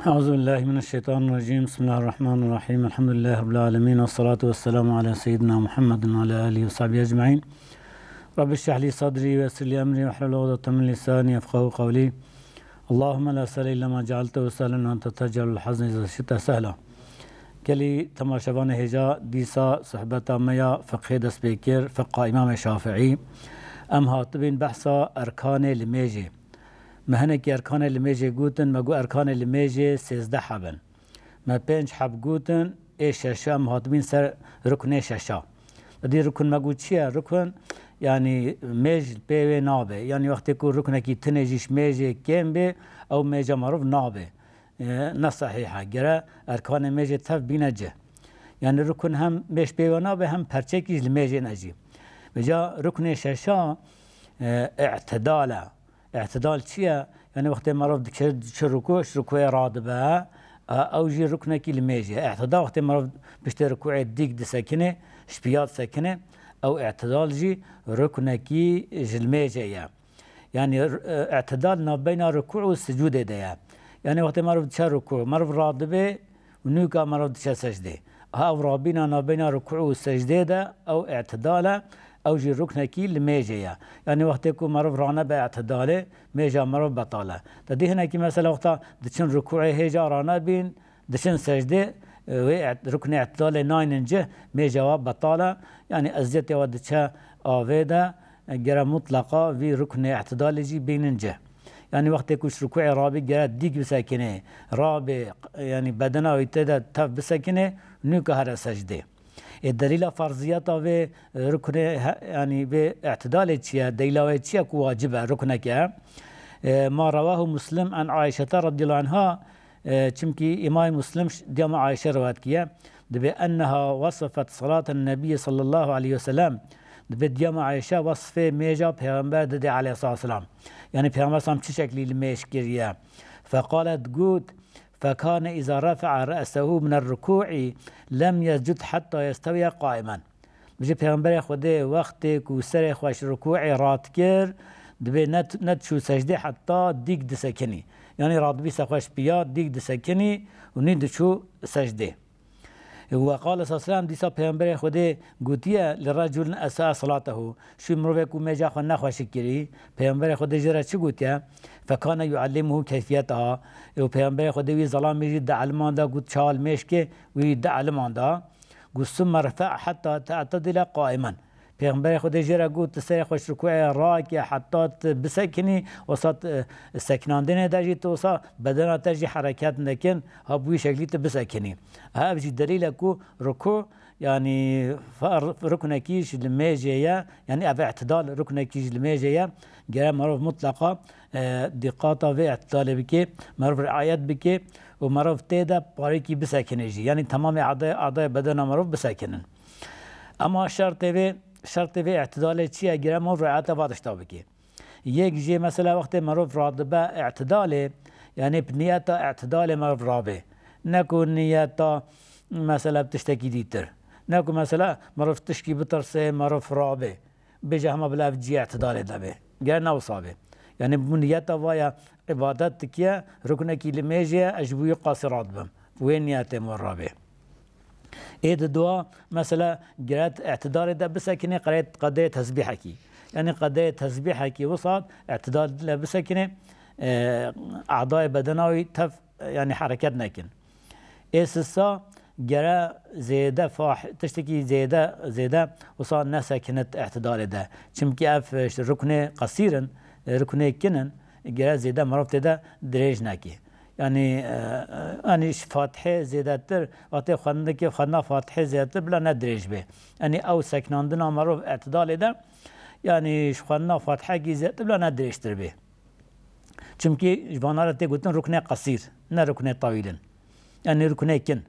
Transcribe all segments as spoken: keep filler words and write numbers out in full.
أعوذ بالله من الشيطان الرجيم. بسم الله الرحمن الرحيم. الحمد لله رب العالمين، والصلاة والسلام على سيدنا محمد وعلى آله وصحبه أجمعين. رب اشرح لي صدري ويسر لي أمري واحلل عقدة من لساني يفقهوا قولي. اللهم لا سهل إلا ما جعلته سهلا وأنت تجعل الحزن إذا شئت سهلا. Gelî temaşevanê hêja, dîsa sohbeta me ya fiqhê dest pê kir, fiqha Îmamê Şafiî. Em hatibîn behsa erkanê limêjê. Me hinekî erkanê limêjê gotin, me got erkanê limêjê sêzdeh heb in. Me pênc heb gotin, ê şeşa em hatibîn ser ruknê şeşa. Dî rukun me got çi ye? Rukun, yanî mêj pê wê nabe. Yanî wextê ku ruknekî tinê jî ji mêjê kêm bê, ew mêja merov nabe. E, ne sehîh e. Gere erkanê mêjê tev bîne cih. Yanî rukun hem mêj pê wê nabe, hem perçekî ji li mêjê ne jî. Vêca ruknê şeşa, e, îtidal e. Îtidal çi ye? Yanî wextê merov dike, diçe rukû, ji rukûyê radibe, e, ew jî ruknekî li mêjê ye. Îtidal wextê merov piştê rukûyê dîk disekine, ji piya disekine, ew îtidal jî ruknekî ji li mêjê ye. Yanî, e, îtidal navbeyna rukû û sicûdê de ye. Yanî wextê merov diçe rukû, merov radibe û nûka merov diçe secdê. Ha ev rabîna navbeyna rukû û secdê de ew îtidal e, ew jî ruknekî li mêjê ye. Yanî wextê ku merov ranebe îtidalê, mêja merov betal e. Te dî hinekî mesela wexta diçin rukûê hêja ranebîn, diçin secdê, e, wê ît-, ruknê îtidalê naynin cih, mêja wa betal e. Yanî eziyetê wa diçe avê de, e, gere mutleqa vî ruknê îtidalê jî bînin cih. Yanî wextê ku ji rukûê rabî gere dîk bisekinê, rabê, yanî bedena wî tê de tev bisekinê, nûka here secdê. Ê delîla ferziyeta vê ruknê he-, yanî vê îtidalê çi ye? Delîla wê çi ye ku wacib e, ruknek e? E, ma rewahu Muslim an Ayşete radiyallahu anha, e, çimkî Îmamê Muslim ş-, diyama Ayşe riwayet kiye, dibe enneha wasafet salaten Nebiyyi sallallahu aleyhi ve sellem, dibe diyama Ayşe wasfê mêja Pêxember dide aleyhissalatu vesselam. Yanî Pêxember sallam çi şeklî li mêj kiriye? Feqalet, got, fekane iza refa'a re'sehu min er-ruku'i lem yescud hatta yestewiye qaimen. Bijî Pêxemberê Xwedê wextê ku serê xwe ji rukûê rat kir, dibê ne, ne diçû secdê heta dîk disekinî. Yanî radibî ser xwe ji piya dîk disekinî û nî diçû secdê. Û we qale sallallahu aleyhi ve sellem, dîsa Pêxemberê Xwedê gotiye, li reculin esa'a salatehu, şu mirovê ku mêja xwe nexweşik kirî, Pêxemberê Xwedê jê re çi gotiye? Fekane yuallimuhu keyfiyetaha. Û Pêxemberê Xwedê wî zelamî jî dielmanda, got çawa li mêj kê, wî dielmanda. Got, "Summe rfe' hetta te'tedile qaimen." Pêxemberê Xwedê jê re got, "Tu serê xwe ji rukûyê rake heta tu bisekinî, wisa tu, e, sekinandinê de jî tu wisa bedena te jî hereket nekin, ha bi wî şeklî tu bisekinî." Ha ev jî delîl e ku rukû, yanî fer-, ruknekî ji li mêjê ye, yanî ev îtidal ruknekî ji li mêjê ye. Gere merov mutleqa, e, dîqata vê îtidalê bike, merov riayet bike û merov tê de parêkî bisekine jî. Yanî temamê adayê, adayê bedena merov bisekinin. Ema şertê vê, şertê vê îtidalê çi ye? Gere merov riayeta va tişta bike. Yek jê mesela wextê merov radibe îtidalê, yanî bi niyeta îtidalê merov rabe. Ne ku niyeta mesela bi tiştekî dîtir. Ne ku mesela merov tişkî bitirse, merov rabe. Bêje hema bila ev cihê îtidalê de be. Ger ne wisa be. Yanî bi niyeta va ya îbadet dikiye, ruknekî li mêjê ye, ez ji bo wî qasî radibim. Wê niyetê min rabe. Ê di dua, mesela, gere tu îtidalê de bisekinê qedê, qedê tesbîhekî. Yanî qedê tesbîhekî wisa îtidalê de bisekinê, e, adayê bedena wî tev, e, yanî hereket nekin. Ê sisa gere zêde fah-, tiştekî zêde, zêde wisa nesekinit îtidalê de. Çimkî ev, e, işte, ruknê qesîr in, e, ruknê kin in, gere zêde merov tê de dirêj nekê. Yanî, e, e, yanî ji Fatihê zêdetir, wextê xwendikê xwendina Fatihê zêdetir bila ne dirêj bê. Yanî ew sekinandina merov îtidalê de, yanî ji xwendina Fatihekî zêdetir bila ne dirêjtir bê. Çimkî ji vana re tê gotin ruknê qesîr, ne ruknê tawîl in. Yanî ruknê kin.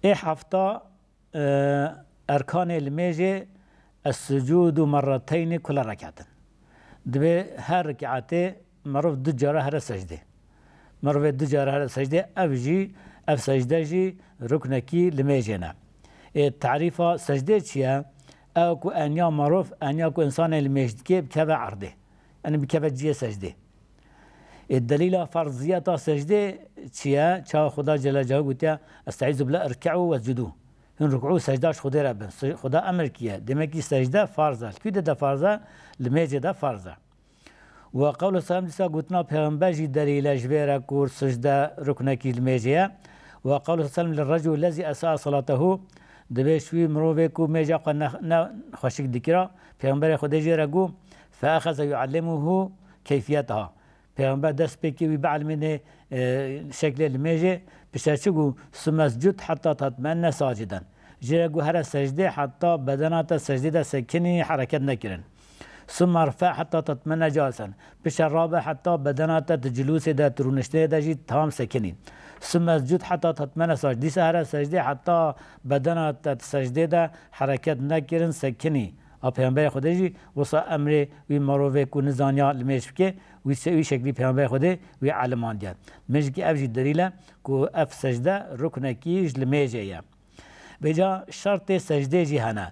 Ê hefta, e, erkanê limêjê es-sucûdu merreteyni kule rekatin. Divê her rekaetê merov du cara here secdê. Merov ê du cara here secdê, ev jî, ev secde jî ruknekî limêjê ne. Ê tarîfa secdê çi ye? Ew ku enya merov, enya ku însanê limêj dike, bikeve erdê. Yanî bikeve cihê secdê. Ê delîla ferziyeta secdê, çi ye? Çawa Xuda Celle Celaluhu gotiye, "Estaizu billah, irke'u wescudu." Hûn rukû û secda ji Xwedê re bin. Se-, Xuda emir kiye. Demek ki secde farz e. Li kî de de farz e? Li mêcê de farz e. Û qewlu selam dîsa gotina Pêxember jî delîl e ji vê re ku secde ruknekî li mêcê ye. Û qewlu selam li recû lezî esa salatehu, dibê ji wî mirovê ku mêja xwe ne, ne xweşik dikira, Pêxemberê Xwedê jê re got, "Fe exeze yuallimuhu keyfiyetaha." Pêxember dest pê kir wî bielmînê, e, şeklê limêjê, pişe çi got, "Summe escud heta tatmenne saciden." Jê re got, "Here secdê heta bedena te secdê de sekinî, hereket nekirin. Summe irfe heta tatmenne calisen." Pişe rabe heta bedena te di cilûsê de, di rûniştinê de jî tam sekinî. "Summe escud heta tatmenne sacid." Dîsa here secdê heta bedena te di secdê de hereket nekirin, sekinî. A Pêxemberê Xwedê jî wisa emrê wî mirovê ku nizaniya limêj bike, wî se-, wî şeklî Pêxemberê Xwedê wî elimandiye. Min jî ki ev jî delîl e ku ev secde ruknekî ji limêjê ye. Vêca şertê secdê jî hene.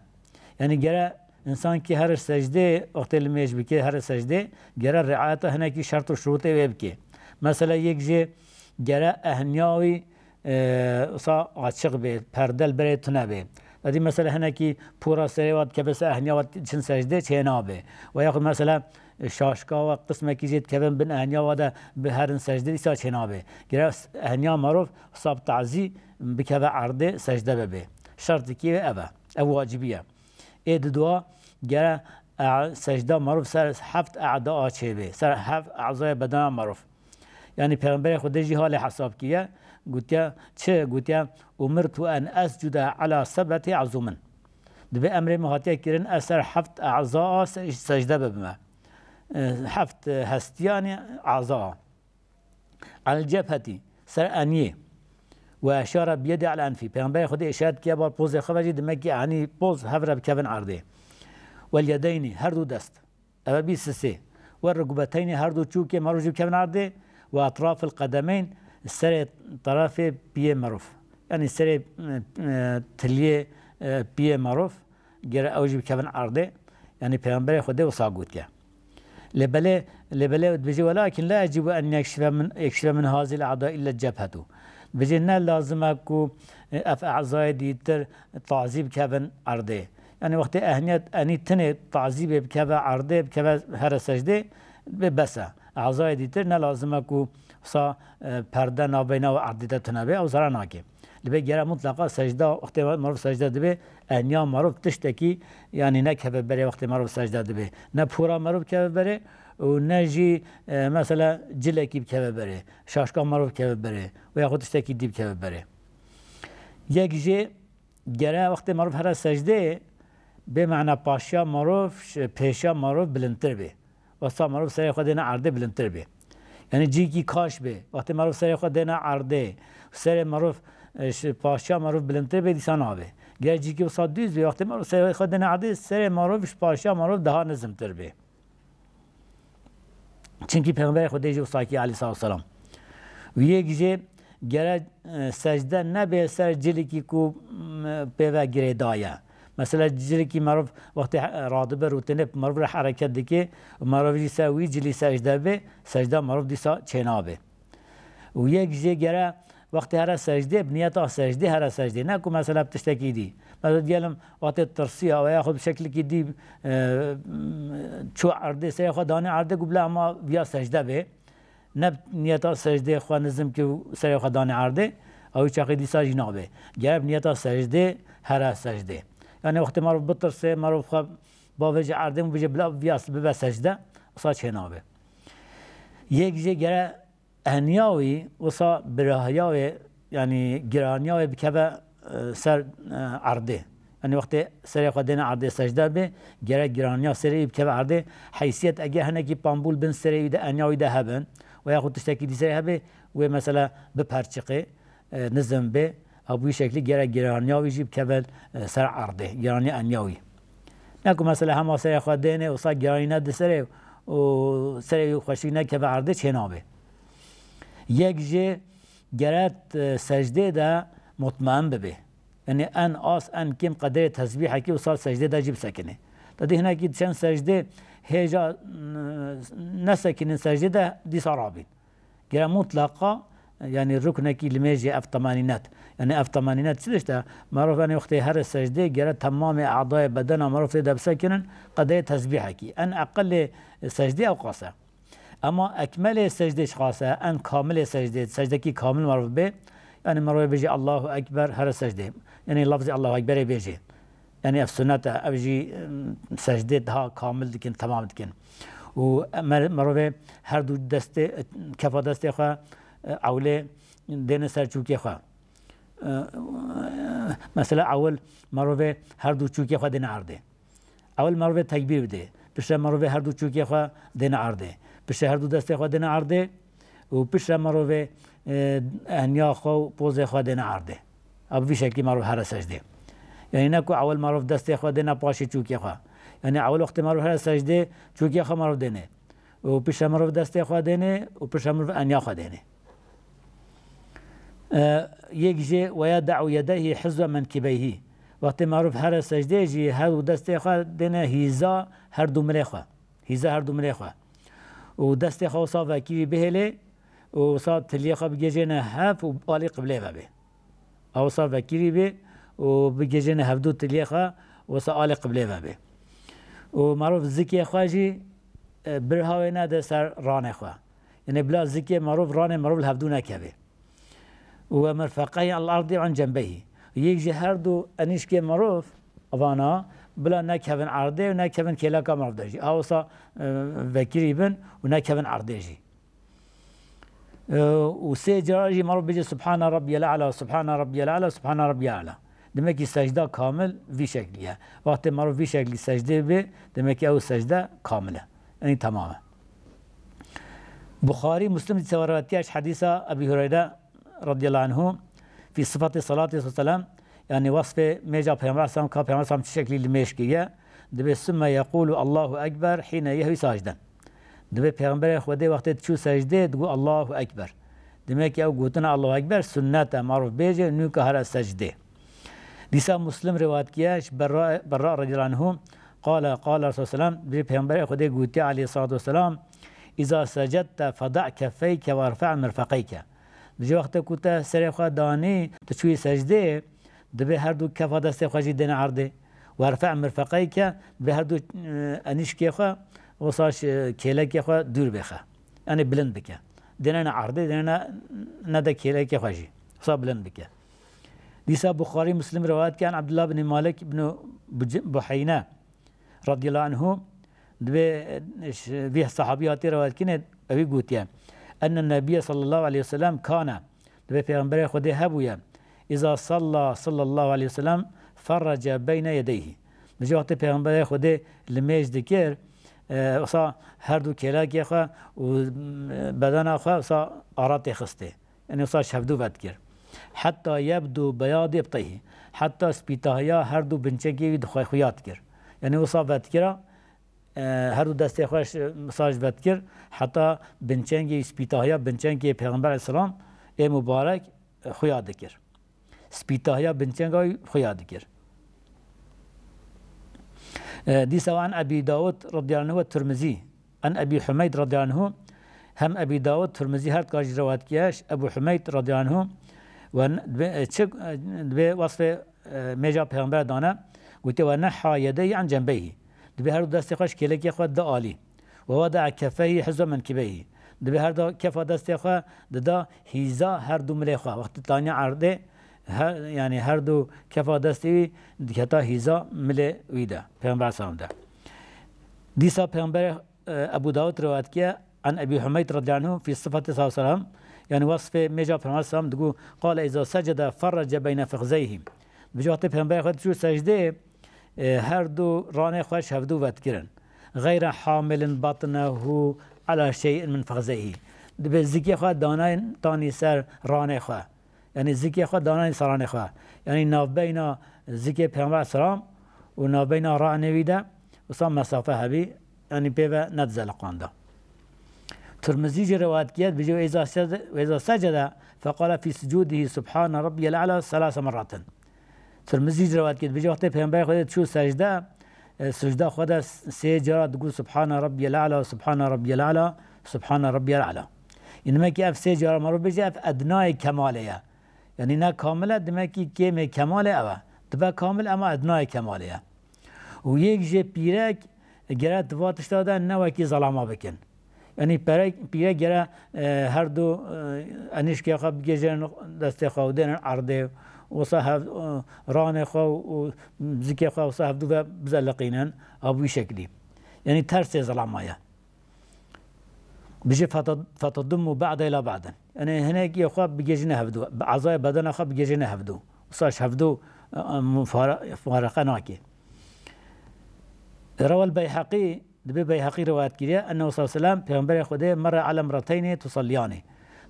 Yanî gere însan ki here secdê, wextê limêj bike, here secdê, gere riayeta hinekî şert û şurûtê wê bike. Mesela yek jê gere ehniya wî e, wisa açiq bê, perde li berê tune bê. Edî mesela hinekî pûra serê wa dikeve ser ehniya wa çin secdê çênabê. Ve yaxud mesela, e, şaşka wa qismekî jê dikevin bin ehniya wa de biherin secdê dîsa çênabê. Gere s-, ehniya merov wisa bi tazî bikeve erdê secde bibê. Şertikî wê ev e. Ev wacibî ye. Ê didua gere e-, secda merov ser heft e'da a çêbê. Ser heft ezaya bedena merov. Yanî Pêxemberê Xwedê jî halê hesab kiriye, gotiye, çi? Gotiye, "Umirtu en escude ala seb'eti azumin." Dibê emrê min hatiye kirin, ez ser heft eza a se-, secde bibime. E, heft, e, hestiyanê eza a. Al cepheti, ser eniyê. Ve eşare biyedî al enfî. Pêxemberê Xwedê îşaret kiriye bar pozê xwe ve jî, demek ki enî poz hev re bikevin erdê. Wel yedeyni, her du dest. Ev e bîst û sê. Ve rukbeteynî, her du çûkê merov jî bikevin erdê. Ve etrafil qedemeyn, serê terefê piyê merov. Yanî serê, e, e, tiliyê, e, piyê merov, gere ew jî bikevin erdê. Yanî Pêxemberê Xwedê wisa gotiye. Lê belê, lê belê dibêje, "Welakin la ecibu en yekşife min, yekşife min hazil a'da illa cebhetu." Dibêje, ne lazim e ku, e, ev ezayê dîtir tazî bikevin erdê. Yanî wextê ehniyet enî tinê tazîbê bikeve erdê, bikeve here secdê, bê bes e. Ezayê dîtir ne lazim e ku wisa, e, perde navbeyna û erdê de tune be, ew zere nake. Li bê gere mutleqa secda, wextê merov secde dibe, ehniya merov tiştekî, yanî nekeve berê wextê merov secde dibe. Ne pûra merov keve berê û ne jî, e, mesela cilekî bikeve berê, şaşka merov keve berê û yaxud tiştekî dî bikeve berê. Yek jê gere wextê merov here secdê, bê mena paşiya merov, ş-, pêşiya merov bilindtir bê. Wesa merov serê xwe dêne erdê bilindtir bê. Yanî cîkî kaş bê. Wextê merov serê xwe dêne erdê, serê merov, e, ş-, paşiya merov bilindtir bê, dîsa nabe. Ger cîkî wisa dûz bê, wextê merov serê xwe dêne erdê, serê merov ji paşiya merov daha nizimtir bê. Çimkî Pêxemberê Xwedê jî wisa kî aleyhissalatu vesselam. Û yek jê gere, e, secde nebe ser cilekî ku, m, pê ve girêdaye. Mesela cilekî merov wextê he-, radibe rûtinê merov re hereket dike û merov jî ser wî cilî secde be, secda merov dîsa çênabe. Û yek jê gere wextê here secdê, bi niyeta secdê here secdê. Ne ku mesela bi tiştekî dî. Mesela diyelim wextê tirsiya ve yaxud bi şeklikî dî, e, çû erdê, serê xwe danê erdê, ku bila hema viya secde bê. Ne bi niyeta secdê xwe nizim ki serê xwe danê erdê, ew çaxê dîsa jî nabe. Gere bi niyeta secdê here secdê. Yanî wextê merov bitirse, merov xwe bavêje erdê û bêje bila viya bibe secde, wisa çênabe. Yek jê gere ehniya wî wisa birahiya wê, yanî giraniya wê bikeve, e, ser, e, erdê. Yanî wextê serê xwe dêne erdê secde be, gerek giraniya serê wî bikeve erdê. Heysiyet eger hinekî pambûl bin serê wî de, eniya wî de hebin, û yaxud tiştekî dî serê hebe, wê mesela biperçiqê, e, nizim bê. Ew bi wî şeklî gerek giraniya wî jî bikeve, e, ser erdê, giraniya eniya wî. Ne ku mesela hema serê xwe dêne, wisa giranî ne di serê û serê wî xweşik nekeve erdê, çênabe. Yek jê gere, e, secdê de mutmain bibe. Yanî en az, en kêm qederê tesbîhekî wisa secdê de jî bisekine. Te dî hinekî diçen secdê hêja, n-, nesekinin secdê de dîsa rabîn. Gere mutlaqa Yanî ruknekî li mêjê ev temanînet. Yanî ev temanînet çi dişte? Merov, yanî wextê here secdê gere temamê adayê bedena merov tê de bisekinin, qedeyê tesbîhekî. En eqilê secdê ew qas e. Ema ekmelê secdê çiqas e, en kamilê secdê, secdekî kamil merov bê, yanî merov bêjî Allahu Ekber, here secdê. Yanî lafzê Allahu Ekberê bêjê. Yanî ev sunnet e, ev jî, em, secdê daha kamil dikin, temam dikin. Û mer-, merov ê her du destê, kefa destê xwe, e, ewlê dêne ser çûkê xwe. E, mesela ewil merov ê her du çûkê xwe dêne erdê. Ewil merov ê tekbîr bidê. Piştre merov ê her du çûkê xwe dêne erdê. Piştre her du destê xwe dêne erdê. Û piştre merov ê, e, enya xwe û pozê xwe dêne erdê. A bi vî şeklî merov here secdê. Yanî ne ku ewil merov destê xwe dêne paşê çûkê xwe. Yanî ewil wextê merov here secdê, çûkê xwe merov dêne. Û piştre merov destê xwe dêne û piştre merov enya xwe dêne. E, yek jê, "Ve yede'u yedeyhi hizve menkibeyhi." Wextê merov here secdê jî her du destê xwe dêne hîza her du milê xwe. Hîza her du milê xwe. Û destê xwe wisa vekirî bihêlê û wisa tiliyê xwe bigêjêne hev û alî qiblê ve bê. Ew wisa vekirî bê û bigêjêne hevdu tiliyê xwe, wisa alê qiblê ve bê. Û merov zikê xwe jî, e, birha wê nede ser ranê xwe. Yanî bila zikê merov, ranê merov li hevdu nekeve. Û ve mirfeqeyhi al erdî an cembeyhi. Yek ji her du enîşkê merov, vana, bila nekevin erdê û nekevin kêleka merov de jî. Ew wisa, e, vekirî bin û nekevin erdê jî. E, û sê cara jî merov bêje, "Subhana Rabbiyel A'la, Subhana Rabbiyel A'la, Subhana Rabbiyel A'la." Demek ki secda kamil vî şeklî ye. Wextê merov vî şeklî secdê bê, demek ki ew secde kamil e. Yanî temam e. Buxarî, Muslim dîsa rewatiya ji hedîsa Ebî Hureyre radiyallahu anhu fî sifati salati selam, yanî wasfê mêja Peygamber selam, ka Peygamber selam çi şeklî li mêj kiriye, dibê, "Sümme yekulu Allahu Ekber hîne yehwi sacden." Dibê Peygamberê Xwedê wextê diçû secdê, digot, "Allahu Ekber." Demek ki ew gotina Allahu Ekber sunnet e, maruf bêje, nûka here secdê. Dîsa Muslim rewayet kiye ji Berra, Berra radiyallahu anhu, qala, qala Resulullah selam, dibê Peygamberê Xwedê gotiye aleyhissalatu vesselam, "İza secedte feda' keffeyke ve rfa' mirfeqeyke." Dibê wextê ku te serê xwe danî, tu çûyî secdê, dibê her du kefa destê xwe jî dêne erdê. Werfe' mirfeqeyke, dibê her du, e, enîşkê xwe, wisa ji kêlekê xwe dûr bêxe. Yanî bilind bike. Dêne ne erdê, dêne ne, ne de kêlekê xwe jî. Wisa bilind bike. Dîsa Buxarî, Muslim rewayet ke an Abdullah bin Malik bin Buc-, Buheyne radiyallahu anhu, dibê, e, ş-, vî sahabî hatî rewayet kirin, ewî gotiye, "Enne Nebiyye sallallahu aleyhi ve sellem kane." Dibê Peygamberê Xwedê hebûye. "İza salla sallallahu aleyhi ve sellem ferrece beyne yedeyhi." Dibê wextê Peygamberê Xwedê limêj dikir, e, wisa her du kêlekê xwe û, e, bedena xwe wisa ara têxistê. Yanî wisa ji hevdu vedikir. "Hetta yebdu beyadî ibteyhi." Heta spîtahiya her du binçekê wî dixwe xuya dikir. Yanî wisa vedikira, e, her du destê xwe ji, wisa ji vedikir. Heta binçengê wî, spîtahiya binçengê Peygamber aleyhisselam ê mubarek, e, xuya dikir. Spîtahiya binçenga wî xuya dikir. E, dîsa an Ebî Dawud radiyallahu anhu ve Tirmizî. An Ebî Humeyd radiyallahu anhu, hem Ebî Dawud, Tirmizî her dika jî rewayet kiye ji Ebû Humeyd radiyallahu anhu, ve n-, dibê, e, çi, e, dibê wasfê, e, mêja Peygamber dane, gotiye, "Ve neha yedeyhi an cembeyhi." Dibê her du destê xwe ji kêlekê xwe dida alî. "Ve weda'a keffeyhi hizwe menkibeyhi." Dibê her du kefa destê xwe dida hîza her du milê xwe. Wextê taniye erdê, her, yanî her du kefa destê wî diketa hîza milê wî de, Peygamber selam de. Dîsa Peygamber, e, Ebu Dawud rewayet kiye, an Ebî Humeyd radiyallahu anhu fî sifati sallallahu aleyhi ve sellem, yanî wasfê mêja Peygamber selam digu, qale, "İza secede ferrece beyne fixzeyhi." Dibê wextê Peygamberê Xwedê diçû secdê, e, her du ranê xwe ji hevdu vedikirin. Geyre hamilin batnehu ala şey'in min fixzeyhi. Dibê zikê xwe danayên tanî ser ranê xwe. Yanî zikê xwe danayên ser ranê xwe. Yanî navbeyna zikê Peygamber selam û navbeyna ranê wî de wisa mesafe hebî, yanî pê ve nedizeliqanda. Tirmizî jî rewayet kiye, dibêje, "Ve îza sece-, ve îza secede feqale fî sucûdihî Subhane Rabbiyel A'la selase merratin." Tirmizî jî rewayet kiye, dibêje, wextê Peygamberê Xwedê diçû secde, e, sucda xwe de sê cara digot, "Subhane Rabbiyel A'la, Subhane Rabbiyel A'la, Subhane Rabbiyel A'la." Demekî ev sê cara merov bêje, ev ednayê kemalê ye. Yanî ne kamil e, demekî kêmê kemalê ew e. Dibe kamil, ema ednayê kemalê ye. Û yek jê pîrek gere di va tişta de ne wekî zelama bikin. Yanî perek, pîrek gere, e, her du, e, enîşkê xwe bigêjin destê xwe û dênin erdê. Wisa hev, e, ranê xwe û zikê xwe wisa hevdu ve bizeliqînin. A bi wî şeklî. Yanî tersê zelama ye. Bije feta-, fetedummu ba'de ila ba'din. Yanî hinek yê xwe bigêjine hevdu. Bi ezayê bedena xwe bigêjine hevdu. Wisa ji hevdu, e, e, mufara-, mufareqe nake. Rewel Beyheqî, dibê Beyheqî rewayet kiriye, ennehu sallallahu aleyhi ve sellem, Pêxemberê Xwedê merre ala imrateynî tusalliyani.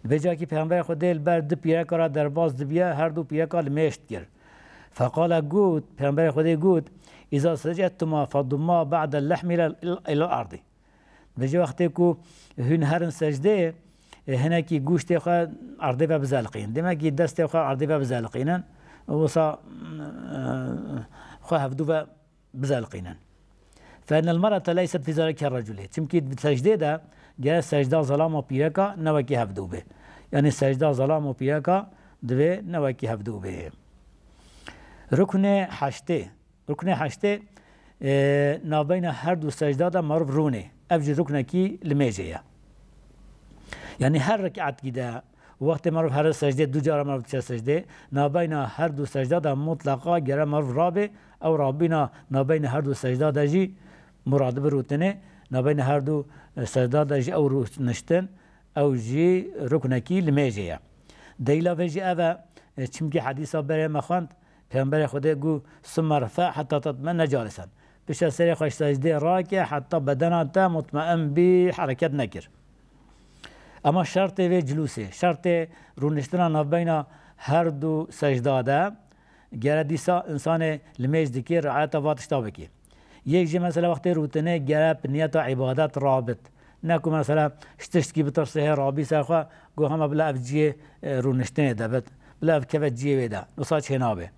Dibê cakî Pêxemberê Xwedê li ber du pîreka re derbas dibiye, her du pîreka li mêj dikir. Feqale got, Pêxemberê Xwedê got, "Îza secedtuma fedumma ba'del lehmi ila, ila ardî." Dibêje wextê ku hûn herin secdê, e, hinekî goştê xwe erdê ve bizeliqînin. Demekî destê xwe erdê ve bizeliqînin. Wisa, e, xwe hevdu ve bizeliqînin. Fe innel mer'ete leyset fî zalike reculî. Çimkî di secdê de gere secda zelama pîreka ne wekî hevdu be. Yanî secda zelama pîreka divê ne wekî hevdu be. Ruknê heştê. Ruknê heştê, e, navbeyna her du secda de merov rûnê. Ev jî ruknekî limêjê ye. Yanî her rekatkî de, wextê merov here secdê, du cara merov diçe secdê, navbeyna her du secda de mutleqa gere merov rabe, ew rabîna navbeyna her du secda de jî murad bi rûtinê, navbeyna her du, e, secda de jî ew rûniştin, ew jî ruknekî limêjê ye. Delîla vê jî ev e, e, çimkî hedîsa berê me xwend, Pêxemberê Xwedê got, "Summe rfe heta tetme'inne calisen." Pişta serê xwe ji secdê rake, heta bedena te mutme'in bî, hereket nekir. Ema şertê vê cilûsê, şertê rûniştina navbeyna her du secda de, gere dîsa insanê limêj dikê, riayeta va tişta bikê. Yek jî mesela wextê rûtinê gere bi niyeta îbadet rabit. Ne ku mesela ji tiştkî bitirsê hê rabî ser xwe, got hema bila ev ciyê, e, rûniştinê de bit. Bila ev keve ciyê wê de. Wisa çê nabe.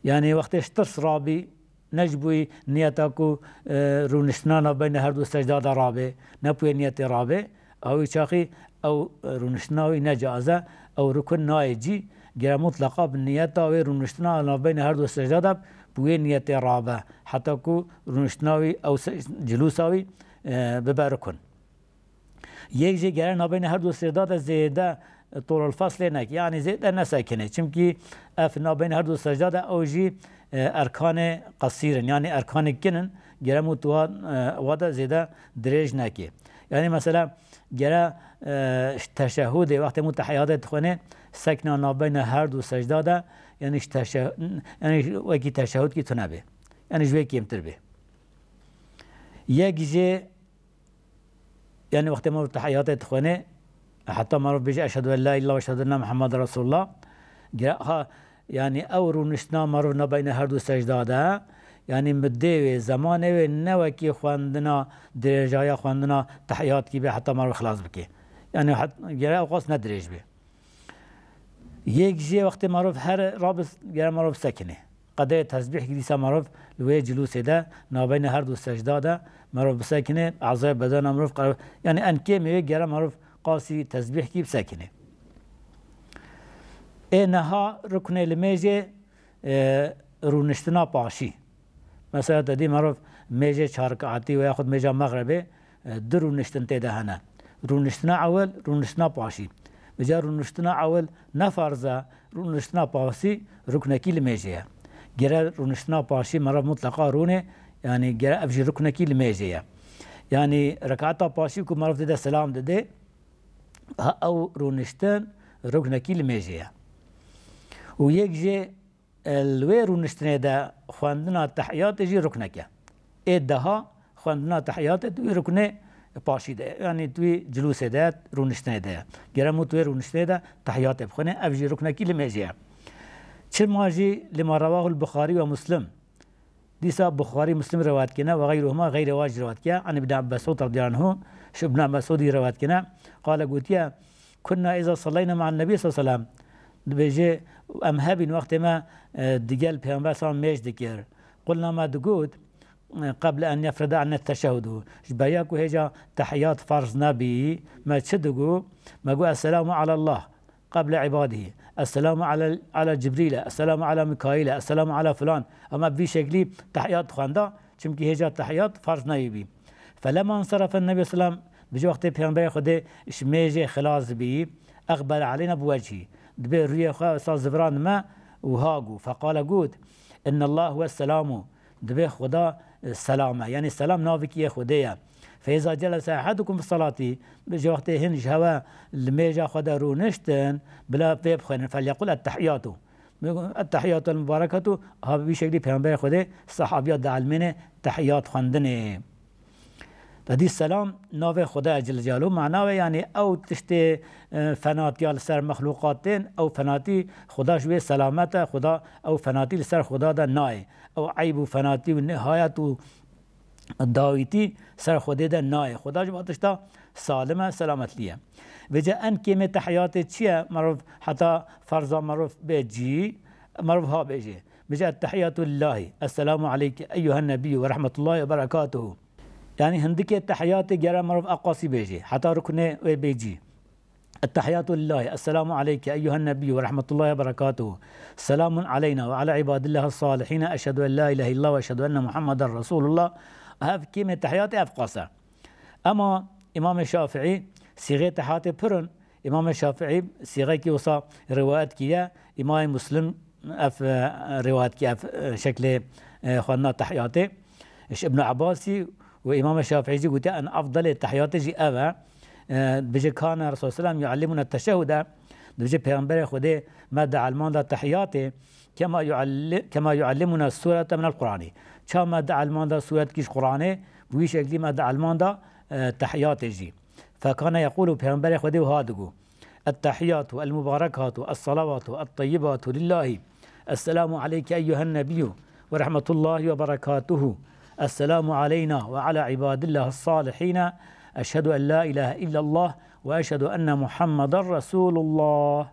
Yanî wextê ji tirs rabî, ne ji bo niyeta ku, e, rûniştina navbeyna her du secda de rabe, ne bo wê niyetê rabe, ew çaxî ew, e, rûniştina wî ne caiz e, ew rukun nayê cî, gere mutleqa bi niyeta wê rûniştina navbeyna her du secda de bi wê niyetê rabe, heta ku rûniştina wî ew se-, cilûsa wî, e, bibe rukun. Yek jê gere navbeyna her du secda de zêde, e, tolul feslê neke, yanî zêde nesekine. Çimkî ev navbeyna her du secda de ew jî, e, erkanê qesîr in, yanî erkanê kin in, gere mutwa, e, wa de zêde dirêj neke. Yanî mesela gere, e, ji teşehhudê, wextê mutehiyatê dixwene, sekna navbeyna her du secda de, yanî ji teşe-, yanî wekî teşehhudkî tune be. Yanî ji wê kêmtir be. Yek jê Yanî wextê merov tehiyatê dixwene, heta merov bêje, "Eşhedü en la ilahe ve eşhedü enne Muhammeden Resulullah." Gere, ha, yanî ew rûniştina merov nabeyne her du secda de, yanî middê wê, zemanê wê ne wekî xwendina, dirêjaya xwendina tehiyat kî be heta merov xilas bike. Yanî het-, gere ew qas ne dirêj be. Yek jê wextê merov here rabis, gere merov sekine. Qedrê tesbîh kî dîsa merov li wê cilûsê de, nabeyne her du secda de merov bisekine, ezayê bedena merov qere-, yanî en kêmê wê gere merov qasî tesbîh kî bisekine. Ê neha ruknê limêjê, e, rûniştina paşî. Mesela te dî merov mêjê çar rekaetî û yaxud mêja mexrebê, e, du rûniştin tê de hene. Rûniştina ewil, rûniştina paşî. Vêca rûniştina ewil ne ferz e, rûniştina paşî ruknekî limêjê ye. Gere rûniştina paşî merov mutleqa rûnê, yanî gere ev jî ruknekî limêjê ye. Yanî rekaeta paşî ku merov tê de selam dide, ha ew rûniştin ruknekî limêjê ye. Û yek jê e, li wê rûniştinê de xwendina tehiyatê jî ruknek e. Ê deha xwendina tehiyatê di wî ruknê paşî de ye. Yanî di wî cilûsê de ye, rûniştinê de ye. Gere mû di wê rûniştinê de tehiyatê bixwîne, ev jî ruknekî limêjê ye. Çima jî lima rewahul Buxarî ve Muslim. Dîsa Buxarî Muslim rewayet kene ve geyruhuma, geyrê wa jî rewayet kene. An Ibn Mesûd radiyallahu anhu, ji Ibn Mesûdî rewayet kene. Qale gotiye, Kunna iza sallayna ma'an Nebî sallallahu aleyhi ve sellem. Dibêje, em hebîn wextê me, e, digel Pêxember sallam mêj dikir. Qulna me digot, قبل أن يفرض عنا التشهد. Ji beriya ku hêja tehiyat ferz nebî, me çi digo? Me got, "Esselamu alallah." Qeble ibadihî. Esselamu ala, ala Cibrîle, esselamu ala Mikaîle, esselamu ala filan. Ama bi vî şeklî tehiyat dixwenda, çimkî hêja tehiyat ferz neyê bî. Felemma nserafe Nebî selam, bi ji wextê Pêxemberê Xwedê ji mêjê xilas bî, eqbele aleyna bi wechî. Dibê rûyê xwe wisa zivirand me û ha got, feqale got, "Innallah huwe selamu." Dibê Xuda, e, selam e. Yanî selam navikî yê Xwedê ye. Feyza celese ehadukum fi salatî, ji wextê hin ji hewe li mêja xwe de rûniştin, bila vê bixwînin, felyekul ettehiyatu. Ettehiyatu el mubarekatu, ha bi vî şeklî Pêxemberê Xwedê sehabiya dielmêne tehiyat xwendinê. Te dî selam navê Xwedê ye Celle Celaluhu. Mana wê, yanî ew tiştê, e, fenatiya li ser mexlûqat tên, ew fenatî Xweda ji wê selamet e, Xweda, ew fenatî li ser Xweda de nayê. Ew eyb û fenatî û nihayet û dawîtî ser Xwedê de nayê. Xweda ji van tişta salim e, selametlî ye. Vêce en kêmê tehiyatê çi ye? Merov heta ferza merov bê cî, merov ha bêjê. Bêje, "Ettehiyatu lillahi, esselamu aleyke eyyuhen nebiyyû ve rahmetullahi ve berekatuhu." Yanî hindikê tehiyatê gere merov eqasî bêjê, heta ruknê wê bê cî. "Ettehiyatu lillahi, esselamu aleyke eyyuhen nebiyyû ve rahmetullahi ve berekatuhu. Selamun aleyna ve ala ibadillahi salihîne, eşhedü en la ilahe illallah ve eşhedü enne Muhammeden Resulullah." Ev kêmê tehiyatê ev qas e. Ema Îmamê Şafîî sîxê tehiyatê pir in. Îmamê Şafîî sîxekî wisa rivayet kiriye. Îmamê Muslim ev, e, rivayet kiriye, ev, e, şeklê, e, xwendina tehiyatê. Ji Ibn Abbasî û Îmamê Şafîî jî gotiye, en afdalê tehiyatê jî ev e. E, dibêje, "Kane Resul selam yuallimuna teşehude." Dibêje, Pêxemberê Xwedê me dielmanda tehiyatê. "Kema yualli-, kema yuallimuna surete minel Qur'anî." Ça me dielmanda suretkî ji Qur'anê, bi wî şeklî me dielmanda, e, tehiyatê jî. Fekane yekulu, Pêxemberê Xwedê wiha digo, "Ettehiyatu, elmubarekatu, essalawatu, ettayyibatu lillahi. Esselamu aleyke eyyuhen nebiyyû ve rahmetullahi ve berekatuhu. Esselamu aleyna ve ala ibadillahi salihîne. Eşhedü en la ilahe illallah ve eşhedü enne Muhammeden Resulullah."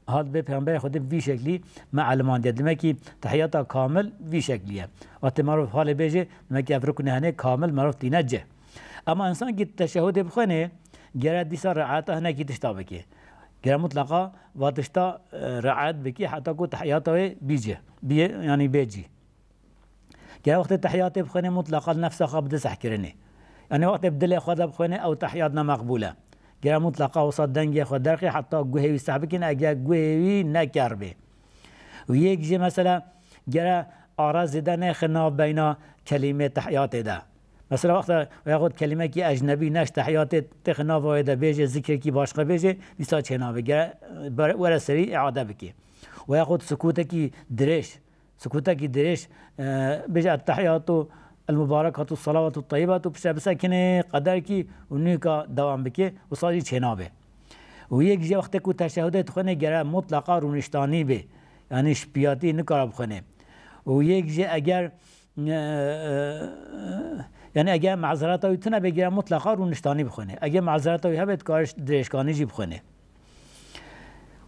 Hat bê Pêxemberê Xwedê bi vî şeklî me elimandiye. Demek ki tehiyata kamil vî şeklî ye. Wextê merov halê bêjê, demek ki ev ruknê henê kamil merov tîne cih. Ema însan ki teşehudê bixwênê, gere dîsa riayeta hinekî tişta bike. Gere mutlaqa va tişta, e, riayet bike heta ku tehiyata wê bî cih. Bî, yanî bê cî. Gere wextê tehiyatê bixwênê mutlaqa nefsa xwe bide sehkirinê. Yanî wextê bi dilê xwe de bixwênê ew tehiyat ne meqbûl e. Gere mutlaqa wisa dengê xwe derxê heta guhê wî seh bikin, eger guhê wî ne ker bê. Û yek jî mesela gere ara zêde nêxe navbeyna kelîmê tehiyatê de. Mesela wexta, yaxud kelîmekî ecnebî ne ji tehiyatê têxe nava wê de bêje, zikrekî başqa bêje, dîsa çênabe. Gere, e, ber-, were serî îade bike. Û yaxud sukûtekî dirêj, sukûtekî dirêj, e, bêje, "Ettehiyatu el-mubarekatu salawatu tayyibatu", piştre bisekinê qederkî û nûka dewam bike, wisa jî çênabe. Û yek jî wextê ku teşehudê dixwêne gere mutlaqa rûniştanî bê, yanî şipiyatî nikare bixwêne. Û yek jî eger, e, e, yanî eger mazereta wî tune bê, gere mutlaqa rûniştanî bixwêne. Eger mazereta wî hebe, dikare dirêjkanî jî bixwêne.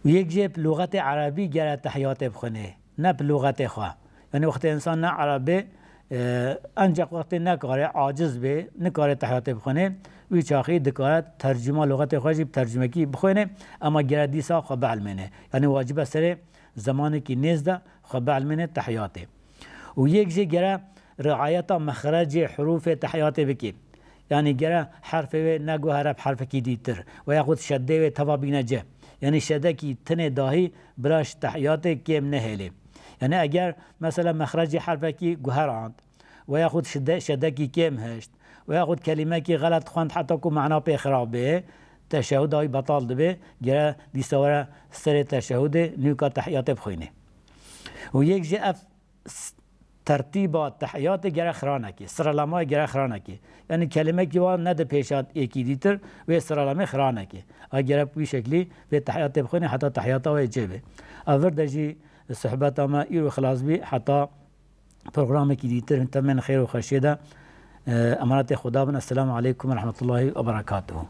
Û yek jê bi lûxetê erebî gere tehiyatê bixwêne, ne bi lûxetê xwe. Yanî wextê însan ne ereb bê, e, enceq wextê nekare, aciz bê, nikare tehiyatê bixwêne, wî çaxî dikare tercûma lûxetê xwe jî bi tercûmekî bixwêne, ema gere dîsa xwe bielmêne. Yanî wacibe serê zemanekî nêz de xwe bielmêne tehiyatê. Û yek jê gere riayeta mexrecê hurûfê tehiyatê bike. Yanî gere herfê wê neguhere bi herfekî dîtir. Ve yaxud şeddê wê teva bîne cih. Yanî şedekî tinê dahî bila ji tehiyatê kêm nehêlê. Yanî eger mesela mexrecê herfekî guherand, ve yaxud şede-, şedekî kêm hişt, ve yaxud kelîmekî xelet xwend heta ku mana pê xirab bê, teşehuda wî betal dibe, gere dîsa were serê teşehudê nûka tehiyatê bixwîne. Û yek jî ev s-, tertîba tehiyatê gere xiranekê, sıralamayê gere xiranekê. Yanî kelimekî wan nede pêşa yekî dîtir, wê sıralamayê xiranekê. A gere bi wî şeklî vê tehiyatê bixwîne heta tehiyata wê cê bê. A vir de jî sohbeta me îro xilas bî, heta programekî dîtir, hûn temên xêr û xweşiyê de, e, emanetê Xuda bin. Esselamu aleykum ve rahmetullahi ve berekatuhu.